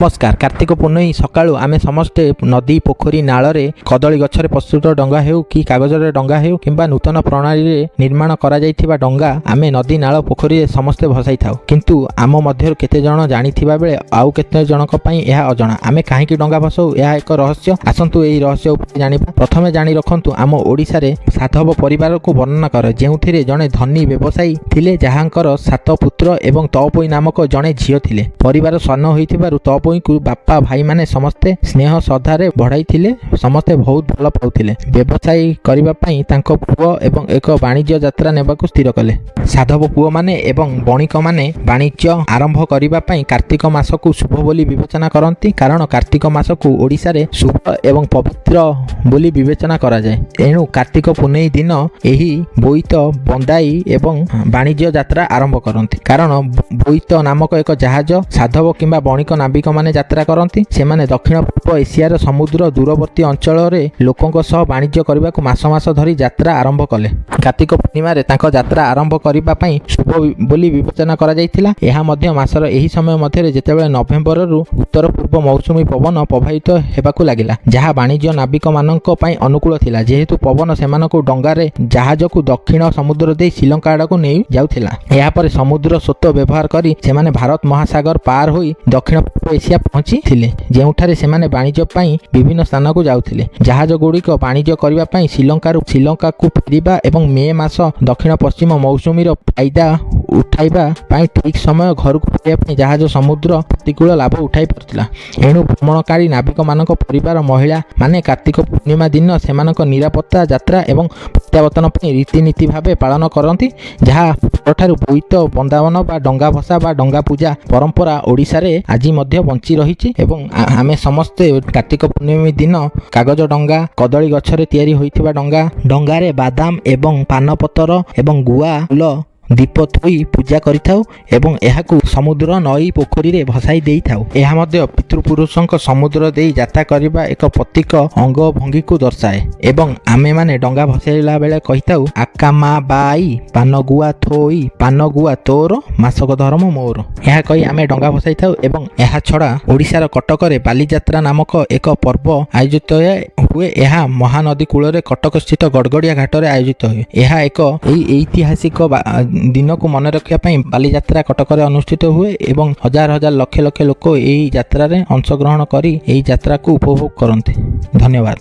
ନମସ୍କାର। କାର୍ତ୍ତିକ ପୂର୍ଣ୍ଣମୀ ସକାଳୁ ଆମେ ସମସ୍ତେ ନଦୀ, ପୋଖରୀ, ନାଳରେ କଦଳୀ ଗଛରେ ପ୍ରସ୍ତୁତ ଡଙ୍ଗା ହେଉ କି କାଗଜରେ ଡଙ୍ଗା ହେଉ କିମ୍ବା ନୂତନ ପ୍ରଣାଳୀରେ ନିର୍ମାଣ କରାଯାଇଥିବା ଡଙ୍ଗା ଆମେ ନଦୀ, ନାଳ, ପୋଖରୀରେ ସମସ୍ତେ ଭସାଇଥାଉ। କିନ୍ତୁ ଆମ ମଧ୍ୟରୁ କେତେ ଜଣ ଜାଣିଥିବା ବେଳେ ଆଉ କେତେ ଜଣଙ୍କ ପାଇଁ ଏହା ଅଜଣା। ଆମେ କାହିଁକି ଡଙ୍ଗା ଭସାଉ, ଏହା ଏକ ରହସ୍ୟ। ଆସନ୍ତୁ ଏହି ରହସ୍ୟ ଉପରେ ଜାଣିବା। ପ୍ରଥମେ ଜାଣି ରଖନ୍ତୁ, ଆମ ଓଡ଼ିଶାରେ ସାଧବ ପରିବାରକୁ ବର୍ଣ୍ଣନା କରେ, ଯେଉଁଥିରେ ଜଣେ ଧନୀ ବ୍ୟବସାୟୀ ଥିଲେ, ଯାହାଙ୍କର ସାତ ପୁତ୍ର ଏବଂ ତଅପୋଇ ନାମକ ଜଣେ ଝିଅ ଥିଲେ। ପରିବାର ସାନ ହୋଇଥିବାରୁ ତଅପୋଇଙ୍କୁ ବାପା, ଭାଇମାନେ ସମସ୍ତେ ସ୍ନେହ ଶ୍ରଦ୍ଧାରେ ବଢ଼ାଇଥିଲେ। ସମସ୍ତେ ବହୁତ ଭଲ ପାଉଥିଲେ। ବ୍ୟବସାୟୀ କରିବା ପାଇଁ ତାଙ୍କ ପୁଅ ଏବଂ ଏକ ବାଣିଜ୍ୟ ଯାତ୍ରା ନେବାକୁ ସ୍ଥିର କଲେ। ସାଧବ ପୁଅମାନେ ଏବଂ ବଣିକମାନେ ବାଣିଜ୍ୟ ଆରମ୍ଭ କରିବା ପାଇଁ କାର୍ତ୍ତିକ ମାସକୁ ଶୁଭ ବୋଲି ବିବେଚନା କରନ୍ତି, କାରଣ କାର୍ତ୍ତିକ ମାସକୁ ଓଡ଼ିଶାରେ ଶୁଭ ଏବଂ ପବିତ୍ର ବୋଲି ବିବେଚନା କରାଯାଏ। ଏଣୁ କାର୍ତ୍ତିକ ପୁନେଇ ଦିନ ଏହି ବୋଇତ ବନ୍ଦାଇ ଏବଂ ବାଣିଜ୍ୟ ଯାତ୍ରା ଆରମ୍ଭ କରନ୍ତି, କାରଣ ବୋଇତ ନାମକ ଏକ ଜାହାଜ ସାଧବ କିମ୍ବା ବଣିକ ନାବିକମାନେ ଯାତ୍ରା କରନ୍ତି। ସେମାନେ ଦକ୍ଷିଣ ପୂର୍ବ ଏସିଆର ସମୁଦ୍ର ଦୂରବର୍ତ୍ତୀ ଅଞ୍ଚଳରେ ଲୋକଙ୍କ ସହ ବାଣିଜ୍ୟ କରିବାକୁ ମାସ ମାସ ଧରି ଯାତ୍ରା ଆରମ୍ଭ କଲେ। କାର୍ତ୍ତିକ ପୂର୍ଣ୍ଣିମାରେ ତାଙ୍କ ଯାତ୍ରା ଆରମ୍ଭ କରିବା ପାଇଁ ଶୁଭ ବୋଲି ବିବେଚନା କରାଯାଇଥିଲା। ଏହା ମଧ୍ୟ ମାସର ଏହି ସମୟ ମଧ୍ୟରେ, ଯେତେବେଳେ ନଭେମ୍ବରରୁ ଉତ୍ତର ପୂର୍ବ ମୌସୁମୀ ପବନ ପ୍ରବାହିତ ହେବାକୁ ଲାଗିଲା, ଯାହା ବାଣିଜ୍ୟ ନାବିକମାନଙ୍କ ପାଇଁ ଅନୁକୂଳ ଥିଲା, ଯେହେତୁ ପବନ ସେମାନଙ୍କୁ ଡଙ୍ଗାରେ ଜାହାଜକୁ ଦକ୍ଷିଣ ସମୁଦ୍ର ଦେଇ ଶ୍ରୀଲଙ୍କା ଆଡ଼କୁ ନେଇ ଯାଉଥିଲା। ଏହାପରେ ସମୁଦ୍ର ସ୍ରୋତ ବ୍ୟବହାର କରି ସେମାନେ ଭାରତ ମହାସାଗର ପାର ହୋଇ ଦକ୍ଷିଣ ପୂର୍ବ ଏସିଆ ପହଞ୍ଚିଥିଲେ, ଯେଉଁଠାରେ ସେମାନେ ବାଣିଜ୍ୟ ପାଇଁ ବିଭିନ୍ନ ସ୍ଥାନକୁ ଯାଉଥିଲେ। ଜାହାଜ ଗୁଡ଼ିକ ବାଣିଜ୍ୟ କରିବା ପାଇଁ ଶ୍ରୀଲଙ୍କାରୁ ଶ୍ରୀଲଙ୍କାକୁ ଫେରିବା ଏବଂ ମେ ମାସ ଦକ୍ଷିଣ ପଶ୍ଚିମ ମୌସୁମୀର ଫାଇଦା ଉଠାଇବା ପାଇଁ ଠିକ୍ ସମୟ ଘରକୁ ଫେରିବା ପାଇଁ ଜାହାଜ ସମୁଦ୍ର ପ୍ରତିକୂଳ ଲାଭ ଉଠାଇ ପାରୁଥିଲା। ଏଣୁ ଭ୍ରମଣକାରୀ ନାବିକମାନଙ୍କ ପରିବାର ମହିଳାମାନେ କାର୍ତ୍ତିକ ପୂର୍ଣ୍ଣିମା ଦିନ ସେମାନଙ୍କ ନିରାପତ୍ତା ଯାତ୍ରା ଏବଂ ପ୍ରତ୍ୟାବର୍ତ୍ତନ ପାଇଁ ରୀତିନୀତି ଭାବେ ପାଳନ କରନ୍ତି, ଯାହା ପରଠାରୁ ବୋଇତ ବନ୍ଦାବନ ବା ଡଙ୍ଗା ଭସା ବା ଡଙ୍ଗା ପୂଜା ପରମ୍ପରା ଓଡ଼ିଶାରେ ଆଜି ମଧ୍ୟ ବଞ୍ଚି ରହିଛି। ଏବଂ ଆମେ ସମସ୍ତେ କାର୍ତ୍ତିକ ପୂର୍ଣ୍ଣିମା ଦିନ କାଗଜ ଡଙ୍ଗା, କଦଳୀ ଗଛରେ ତିଆରି ହୋଇଥିବା ଡଙ୍ଗା, ଡଙ୍ଗାରେ ବାଦାମ ଏବଂ ପାନପତର ଏବଂ ଗୁଆ ଫୁଲ, ଦୀପ ଥୋଇ ପୂଜା କରିଥାଉ ଏବଂ ଏହାକୁ ସମୁଦ୍ର, ନଈ, ପୋଖରୀରେ ଭସାଇ ଦେଇଥାଉ। ଏହା ମଧ୍ୟ ପିତୃପୁରୁଷଙ୍କ ସମୁଦ୍ର ଦେଇ ଯାତ୍ରା କରିବା ଏକ ପ୍ରତୀକ ଅଙ୍ଗ ଭଙ୍ଗୀକୁ ଦର୍ଶାଏ। ଏବଂ ଆମେମାନେ ଡଙ୍ଗା ଭସାଇଲା ବେଳେ କହିଥାଉ, "ଆକା ମା ବାଇ ପାନ ଗୁଆ ଥୋଇ, ପାନ ଗୁଆ ତୋର, ମାସକ ଧରମ ମୋର।" ଏହା କହି ଆମେ ଡଙ୍ଗା ଭସାଇଥାଉ। ଏବଂ ଏହା ଛଡ଼ା ଓଡ଼ିଶାର କଟକରେ ବାଲିଯାତ୍ରା ନାମକ ଏକ ପର୍ବ ଆୟୋଜିତ ହୁଏ। ଏହା ମହାନଦୀ କୂଳରେ କଟକ ସ୍ଥିତ ଗଡ଼ଗଡ଼ିଆ ଘାଟରେ ଆୟୋଜିତ ହୁଏ। ଏହା ଏକ ଏହି ଐତିହାସିକ ଦିନକୁ ମନେ ରଖିବା ପାଇଁ ବାଲିଯାତ୍ରା କଟକରେ ଅନୁଷ୍ଠିତ ହୁଏ ଏବଂ ହଜାର ହଜାର, ଲକ୍ଷ ଲକ୍ଷ ଲୋକ ଏହି ଯାତ୍ରାରେ ଅଂଶଗ୍ରହଣ କରି ଏହି ଯାତ୍ରାକୁ ଉପଭୋଗ କରନ୍ତି। ଧନ୍ୟବାଦ।